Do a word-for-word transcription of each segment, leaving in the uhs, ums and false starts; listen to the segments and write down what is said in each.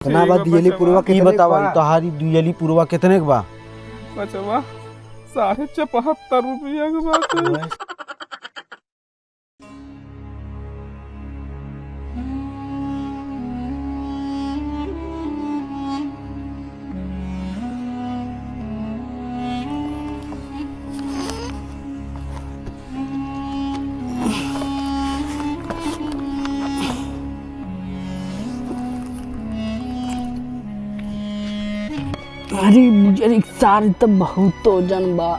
इतना बा, ठीक बा, दियली बचवा। पुरवा ई कितने बतावा, बा? ई तोहारी दियली पुरवा कितने के बा? बचवा, साढ़े चौहत्तर रुपया के बात है। अरे बुजरी सार त बहुत वजन बा।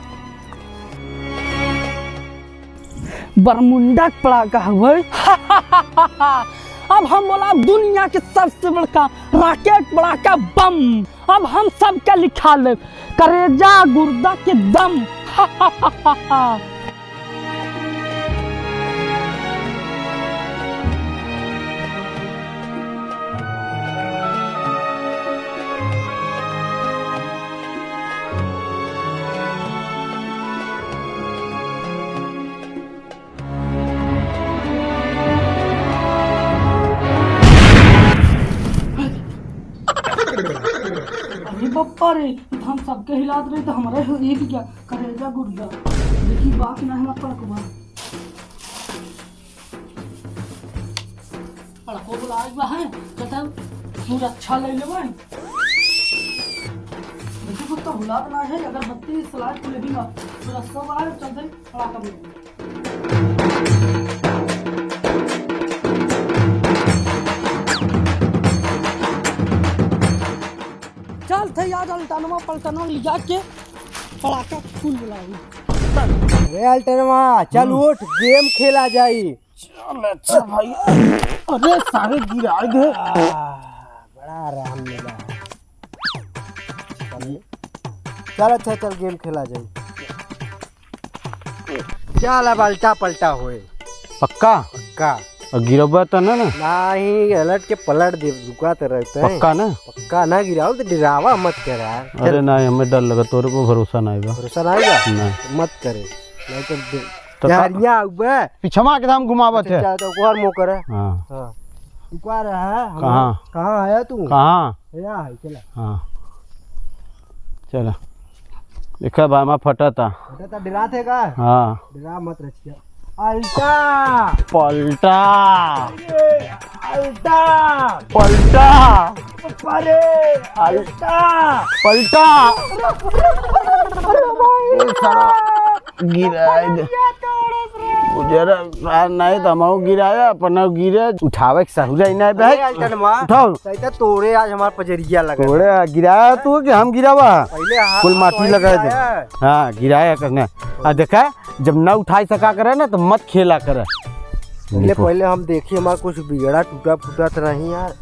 बरमुंडा के पड़ाका हवे। अब हम बोला दुनिया के सबसे बड़का रॉकेट पड़ाका बम। अब हम सबके लिखा ले करेजा गुर्दा के दम। अरे बप्पा रे, ई त हम सबके हिलात रही, त हमरे हो एक क्या करेजा गुर्दा। देखी बात ना हमार पड़कवा। पड़को बुलाए बा है, कहता सुरक्षा ले लेबे। देखी कुछ तो बुलात ना है, अगरबत्ती सलाद ले भी ना। सुरक्षा बा है, चल दे, पड़ाका बोल। चल थे यार, अल्टनवा पलटनवा लिया के पड़ाका फूल बुलाऊ। अरे अल्टनवा, चल हम्म। उठ, गेम खेला जाई। चल अच्छा भाई। अरे सारे गिरा दे। आ, बड़ा आराम मिला। चल, चल अच्छा, चल गेम खेला जाई। चल अब अल्टा पल्टा होए। पक्का? पक्का। और गिरबा त ना ना? नाही, अलट के पलट दे, रुका त रहते हैं। पक्का ना? पक्का ना गिराओ तो डरावा मत कर यार। अरे चल। नाही, हमें डर लगा, तोरे पर भरोसा नाही बा। भरोसा नाही बा? नाही। मत करे। नाही तो दे-, तो का-, जहरिया आउबे। पिछवा के हम घुमावत अच्छा, है। अच्छा, तो एक और मौका रहे। हाँ। हाँ। रुका रहा है, हम कहाँ? कहाँ आया तू? कहाँ? या है, चला। हाँ। चला। देखा बामा फटा था। फटा था, डरा थे का? हाँ। डरा मत रचिया। अल्टा। पलटा। अरे, अल्टा। पलटा। अरे, अल्टा। पलटा। अरे भाई। ये सारा गिराए दे। गुजरा, आ, नाही त हमहू गिराया, अपना गिरे, उठावे के सहुरा ही नाही बे। अरे, अल्टनमा, उठाओ। सही त तोरे आज हमार पजरिया लगा। तोरे गिराया तू कि हम गिरावा? पहले हाथ कुल माटी लगाए दे। गिराया। हाँ, गिराया करने। आ, देखा, जब ना उठाई सका करे ना, तो मत खेला करे। पहले, पहले हम देखी, हमार कुछ बिगड़ा टूटा फूटा त नहीं यार।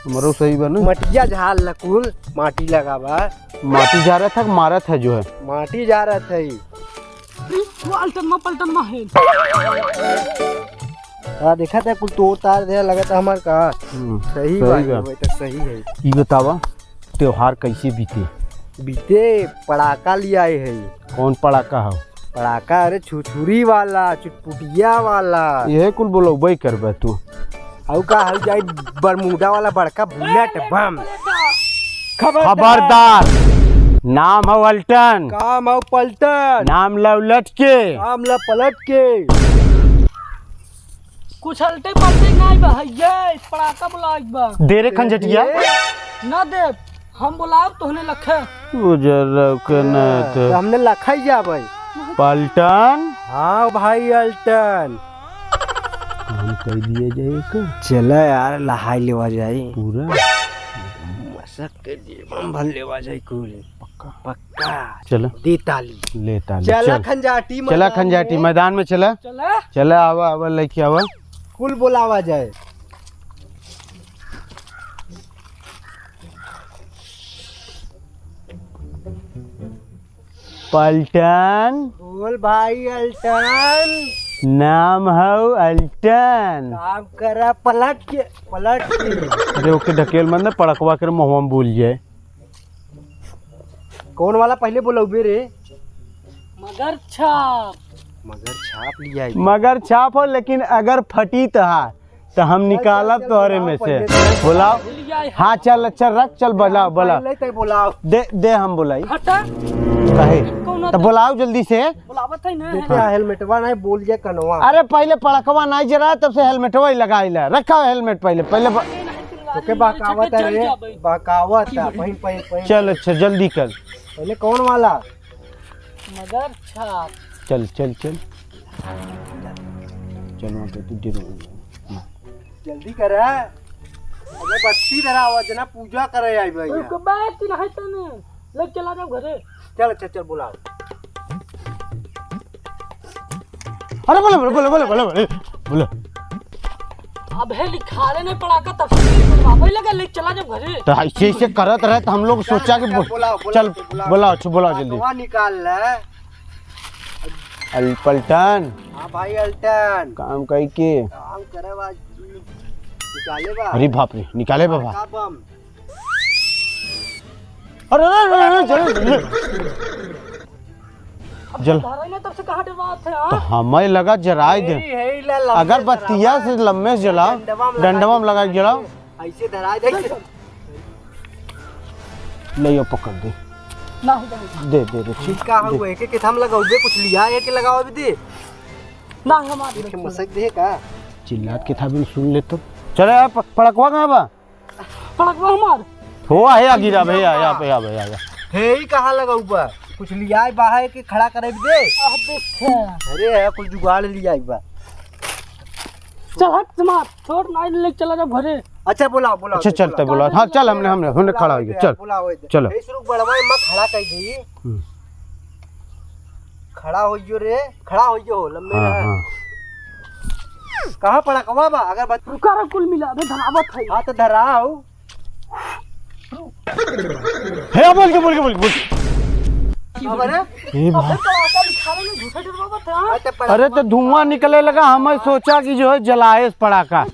हमरो सही बा ना? मटिया झार ला कुल, माटी लगावा। माटी झारत है कि मारत है जो है? माटी झारत है। अरे, वो अल्टनमा पल्टनमा है। हाँ, देखा था कुल तोड़ तार दे, लगा था हमार का। हम्म, सही सही बात बा। है, भाई, तो सही है। ई बतावा, त्योहार कैसे बीते? बीते, पड़ाका ले आए है। कौन पड़ाका हो? पड़ाका, अरे छुरछुरी वाला, चुटपुटिया वाला। यह कुल बोलबे करबे तू। हऊ का, हऊ जाई बरमूडा वाला बड़का बुलेट बम। खबरदार। खबरदार। नाम हऊ अल्टन। काम हऊ पलटन। नाम लव लटके। काम ला पलट के। कुछ अल्टे पल्टे नाही बा, है ये पड़ाका बुलाए बा। दे रे खंजटिया। ना दे, हम बुलाओ तोहने लखे। उजर रखे ना हाँ, तो। तो हमने लखाई जा भाई। पलटन। हाँ भाई अल्टन। हम कह दिए जाए एक। चला यार, लहाई लेवा जाई। पूरा। मसक के जीवन भर लेवा जाई कुल। पक्का। पक्का। चला। दे ताली। ले ताली, चला चल। खंजाटी चला मैदान खंजाटी में। मैदान में चला। चला। चला, आवा, आवा, लेके आवा। कुल बोलावा जाए। पलटन। बोल भाई अल्टन। नाम हऊ अल्टन। काम करा पलट के, पलट के। अरे ओके ढकेल मत ना, पड़कवा के मुँहवा में बोल जाए। कौन वाला पहले बोलौबे रे? मगर छाप। मगर छाप लिया है। मगर छाप हो, लेकिन अगर फटी तो हा। तो हम निकालब तोहरे में से। बुलाओ। हाँ, चल, अच्छा रख, चल, बुलाओ, बुलाओ। पहले तक बुलाओ। दे, दे, हम बुलाई। हटा। काहे? कौन तो बुलाओ जल्दी से। बुलावत है ना। देख, हेलमेटवा नहीं, बोल जे कनवा। अरे, पहले पड़कवा नहीं जरा, तब से हेलमेटवा ही लगाई ला। रखा हेलमेट पहले, पहले ब- तोके बहकावत है रे, बहकावत है, पहले, पहले, पहले। चल, अच्छा, जल्दी कर। पहले कौन वाला? मदर छाप। चल, चल, चल। चल, वहाँ पे तू गिरो। जल्दी कर। अरे बत्ती धरा हुआ जना, पूजा करे आई भैया। रुक बे, कि नहीं तने। ले चला जाओ घरे। चल, चल, चल, बुलाओ। अरे बोलो, बोलो, बोलो। अब है लिखाले नहीं पड़ाका, तब से बाबा ही लगा, ले चला जाओ घरे। तो ऐसे, ऐसे करत रहे तो हम लोग सोचा कि चल, बो-, बुलाओ, बुलाओ, चल, बुलाओ। बुलाओ, अच्छा, बुलाओ जल्दी। पटवा निकाल ले। अल-, पलटन। हाँ भाई, अल्टन। काम कई के? काम करे बा, निकाले बा। अरे बाप रे, निकाले बा भाई। का बम? अरे, अरे, अरे, अरे, जल, जल। जल। धरे ना, तब से कहाँ डरवात है, तो हाँ? हमें लगा जराए दे। हे, हे, ला, लम्बे अगरबत्तिया धरावा। से लम्बे से जलाओ, डंडवा में लगा डंडवा में लगा के जलाओ। ऐसे धराए दे। ले यो पकड़ दे। ना हो जाए। दे, दे, दे, ठीक। का हो, दे। एक एक के थम लगाओ, बे कुछ लिया, एक लगाओ अभी दे। ना, हमारे देखे मसक दे का? चिल्लात के था, बिन सुन ले तो। चले यार, प-, पड़कवा कहाँ बा? पड़कवा हमार। हो, आ, आ, गिरा, भैया, आ, आ, आ, आ, आ। हे, ई कहाँ लगा ऊपर? कुछ लिया है बाहर के खड़ा करे भी दे। आ, देख। अरे, है, कुछ जुगाड़ लिया है बा। चल, हट, समार, छोड़, ना ले चला जा घरे। अच्छा, बुलाओ, बुलाओ, अच्छा, चलते बुलाओ। बुलाओ। हाँ, चल, हमने, हमने, हमने खड़ा हो गया, चल। बुलाओ, इधर। चलो। ए, शुरू बड़वा, एमा खड़ा कर दे। हम्म। खड़ा हो जो रे, खड़ा हो जो, लम्बे हाँ, रह। हाँ। कहाँ पड़कवा बा? अगरबत्ती। रुका रे, कुल मिला, अबे धरावत है। हाँ, तो धराओ। हे, बोल के, बोल के, बोल के, बोल के। अब अरे? हे अबे बाप। तो आटा लिखावे में झूठे डरवावत है, हाँ? अच्छा, पड़कवा। अरे, तो धुआं निकले लगा, हम सोचा कि जो है, जलाए पड़ाका।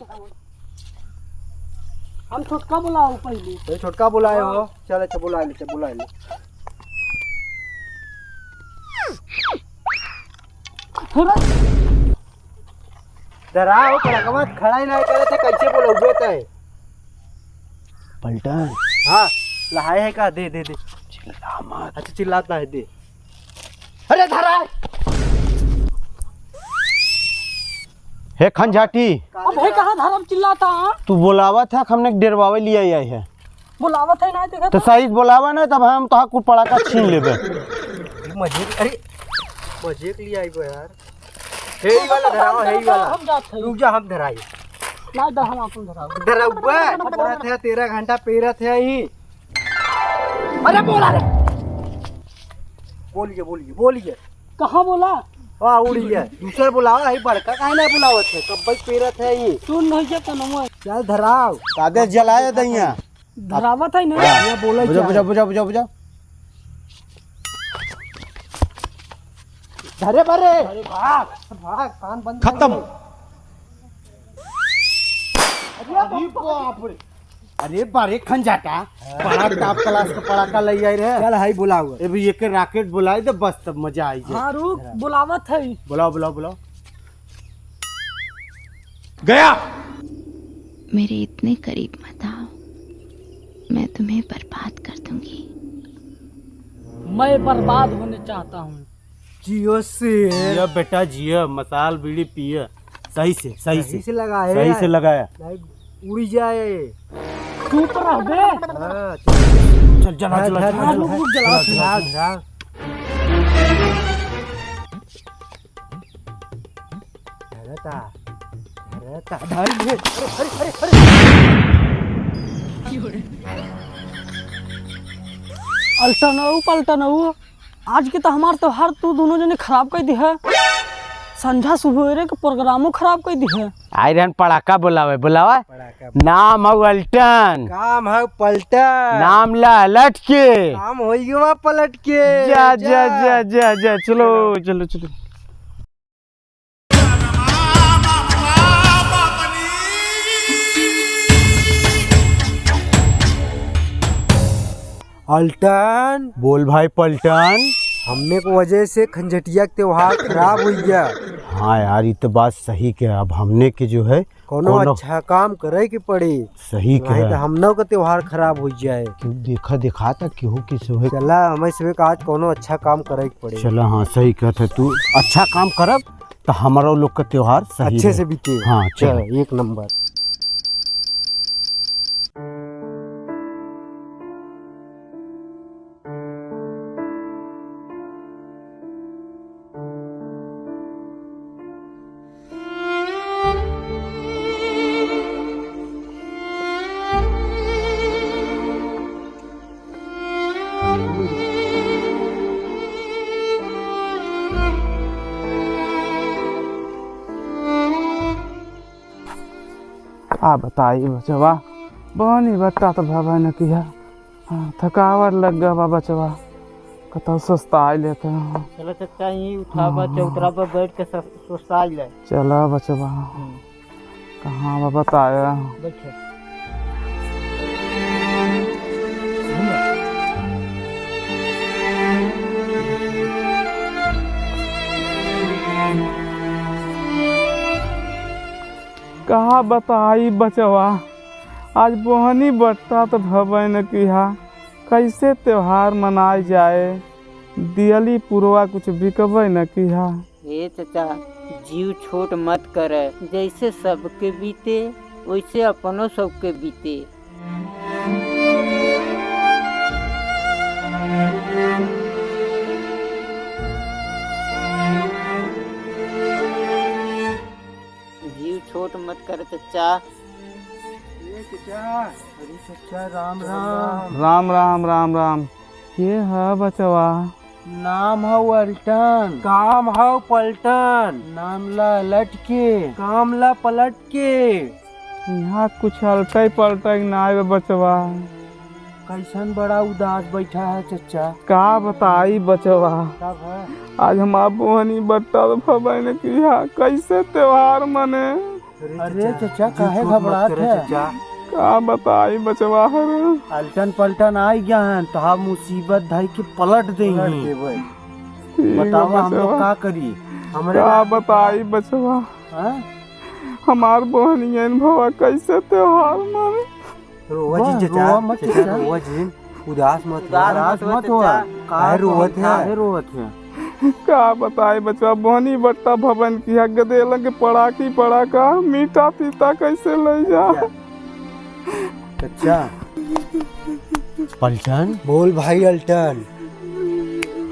हम छोटका बुलाओ पहले। ये छोटका बुलाए हो? चल, अच्छा, बुला ले, चल, बुला ले। थोड़ा धराओ, पड़कवा खड़ा ही नहीं करे थे, कैसे बोलोगे तय? पलटन। हाँ, लहाए है का? दे, दे, दे। चिल्ला मत। अच्छा, चिल्लात ना है, दे। अरे, धरा। हे खंजाटी। अब हे कहाँ धरम चिल्लाता, हाँ? तू बोलावत है, हमने डेरवावे लिया आए है। बोलावत है ना, देखा तो तो। सही से बोलावा ना, तब हम तोहा कुल पड़ाका छीन लेबे। मजे, अरे, मजे के लिए आई गो यार। हे ही वाला धराओ, हे ही वाला। हम जात हई। रुक जा, हम धराई। ना, दा, हम आपन धराओ। धराउबे, पूरा थे, तेरह घंटा पेरत है ही। अरे, बोला रे। बोलिए, बोलिए, बोलिए। कहाँ बोला? वाह, उड़ी है। दूसर बोलावा, ही बड़का काहे ना बोलावत है? कब भाई पेरत है ही। तू नहीं जाता ना, मैं। चल, धराओ। कागज जलाए दैया। धरावत है ना? हाँ। ये बोले बुझा, क्या? बुझा, बुझा, बुझा, बुझा। धरे बरे। अरे भाग, भाग, कान बंद कर खत्म। दे। अरे बाप रे। अरे बारे खंजाटा, बड़ा top class का पड़ाका ले आए रहे। चल, हाई बुलाओ। ए भी एक rocket बुलाई दे, बस तब मजा आई जाए। हाँ, रुक, बुलावत है। बुलाओ, बुलाओ, बुलाओ। गया। मेरे इतने करीब मत आओ, मैं तुम्हें बर्बाद कर दूंगी। मैं बर्बाद होने चाहता हूँ। जियो से। जिया बेटा जिया, मसाल बीड़ी पिया। सही से, सही सही से। से लगाया सही यार। से लगाया। नहीं, उड़ी जाए। चुप रह बे। हाँ, चल। चल, जला, हाँ, जला, हाँ, जला, हाँ, जला। रुक, रुक, जला, जला, जला। जला, जला। धरता, धरता, धर ले। अरे, अरे, अरे, अरे। अल्टनऊ, पलटनऊ, आज के तो हमार त्योहार तू दोनों जने खराब कर दी है। संझा सुबेरे के प्रोग्रामो खराब कर दी है। आए रहन पड़ाका बुलावे, बुलावा। पड़ाका। नाम हौ अल्टन। काम हौ पलटन। नाम ला लट के। काम होई गवा पलट के। जा, जा, जा। जा, जा, जा। चलो, चलो, चलो। अल्टन। बोल भाई पलटन। हमने के वजह से खंजटिया के त्योहार खराब हो गया। हाँ यार, ये तो बात सही के। अब हमने के जो है कौनो कौनो अच्छा काम करे के पड़ी। सही नहीं कहा। तो हमनों का त्योहार खराब हो जाए। तू देखा, देखा था केहू के सुबह। चला, हमें सुबह का आज कौनो अच्छा काम करे के पड़ी। चला, हाँ, सही कहत है तू। अच्छा काम करब तो हमारो लोग का त्योहार सही अच्छे रहे। से बीते। हाँ, चल, चल। एक नंबर। आ बताई बचवा, बनी बट्टा तो भवे न किहा। हाँ, थकावट लग गवा बचवा, कतौ सुस्ताई लेते हैं। चलो चच्चा, यहीं उठावा, हाँ। चौतरा पर बैठ के सस-, सुस्ताई ले। चला बचवा, हम्म। कहाँ बा बताया? बैठे। का बताई बचवा, आज बोहनी बट्टा त भवे न किहा, कैसे त्योहार मनाए जाए, दियली पुरवा कुछ बिकबे न किहा। ए चचा, जीव छोट मत करे, जैसे सबके बीते, वैसे अपनो सबके बीते। जीव छोट मत कर चचा। ए चचा, अरे चचा, राम राम। राम राम, राम राम। के ह बचवा? नाम हौ अल्टन। काम हौ पलटन। नाम ला लटके। काम ला पलटके। यहाँ कुछ अलटै पलटै नाय बा बचवा। कैसन बड़ा उदास बैठा है चचा? का बताई बचवा, का भा? आज हमार बोहनी बट्टा तो भवे न किहा, कैसे त्योहार मने? अरे चचा, काहे घबरात है? का बताई बचवा हरे। अलटन पलटन आई गया है, तो हम मुसीबत धई के पलट देंगे। ठीक बा बतावा, हम लोग बचवा। का करी? हमरे का बताई बचवा? हाँ? हमार बहनियन भवा कैसे त्योहार मने? रोवा जिन वाह, चचा, रोवा मत चचा, चचा। रोवा जिन, उदास मत हुआ। उदास मत हुआ। काहे रोवत है? काहे रोवत है? का बताई बचवा, बहनी बट्टा भवे न किहा, गदेलन के पड़ाकी पड़ाका, मीठा तीता कैसे ले जा? चचा। पलटन। बोल भाई अल्टन।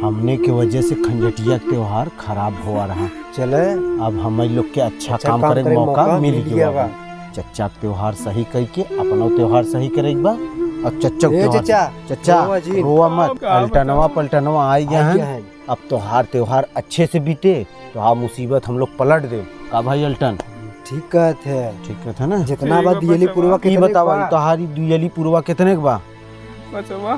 हमने के वजह से खंजटिया के त्योहार खराब हुआ रहा। चले। अब हम लोग के अच्छा अच्छा काम काम करे के करे मौका मौका मिल मिल गया गया बा। बा। चच्चा के त्योहार सही कई के अपनो त्योहार सही करे के बा। और चच्चा के ए त्योहार चच्चा, चच्चा, रोवा जी। रोवा मत। का अलटनवा बताऊं? पलटनवा आई गया आई है। गया है। अब त्योहार, त्योहार अच्छे से बीते, तो आ मुसीबत हम लोग पलट दे। का भाई अल्टन? ठीक कहत है। ठीक कहत है ना? जितना ठीक बा बा, दियली बचवा। पुरवा ई कितने बतावा, बा? ई तोहारी दियली पुरवा कितने के बा? बचवा,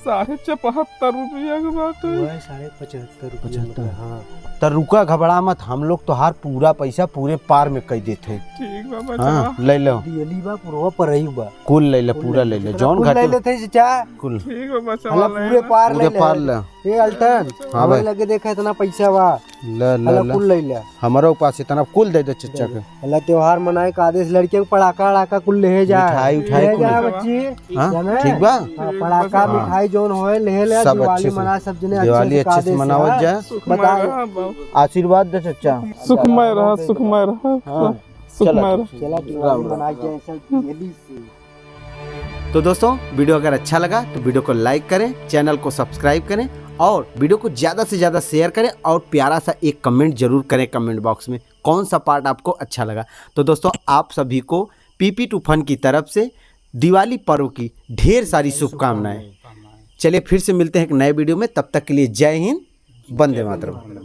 साढ़े चौहत्तर रुपया के बाटे। वह साढ़े पचहत्तर रुपया पचहत्तर। मतलब, हाँ। त रुका, घबरा मत, हम लोग तोहार पूरा पैसा पूरे पार में कई देत है। ठीक बा, बचवा। हाँ, ले लो। दियली बा, पुरवा परई बा। कुल ले ले, कुल पूरा ले ले ले, ले। जौन कुल ले घाटे लेते हैं, चाचा। कुल। ठीक बा, बचवा, हला ले पूरे ले। पार पूरे ले ले। पार ले। ए, अल्टन, हाँ हमें भाई। लगे देखा, इतना पैसा बा। ले, ले, हला ले। कुल ले ले। हमरो पास इतना कुल दे दे चच्चा के। हला त्योहार मनाए का आदेश, लड़कियों के पड़ाका अड़ाका कुल ले जा। मिठाई उठाई ले कुल। जा बच्ची। हाँ, जाने? ठीक बा? हाँ, पड़ाका हाँ। मिठाई जौन होए ले ले, सब दिवाली अच्छे से, मना, सब जने दिवाली अच्छे से अच्छे से आदेश मनावत है। जा। सुखमय बता। रहा बाबू। आशीर्वाद दे चच्चा। सुखमय रहा, सुखमय रहा। हाँ। सुखमय चला, रहा। चला, दिवाली राम, राम। मनाई जाए सब दियली से। तो दोस्तों, video अगर अच्छा लगा तो video को like करें, channel को subscribe करें और video को ज़्यादा से ज़्यादा share करें और प्यारा सा एक comment जरूर करें comment box में, कौन सा part आपको अच्छा लगा। तो दोस्तों, आप सभी को पीपी टू फन की तरफ से दिवाली पर्व की ढेर सारी शुभकामनाएं। चलिए, फिर से मिलते हैं एक नए video में, तब तक के लिए जय हिंद, वंदे मातरम।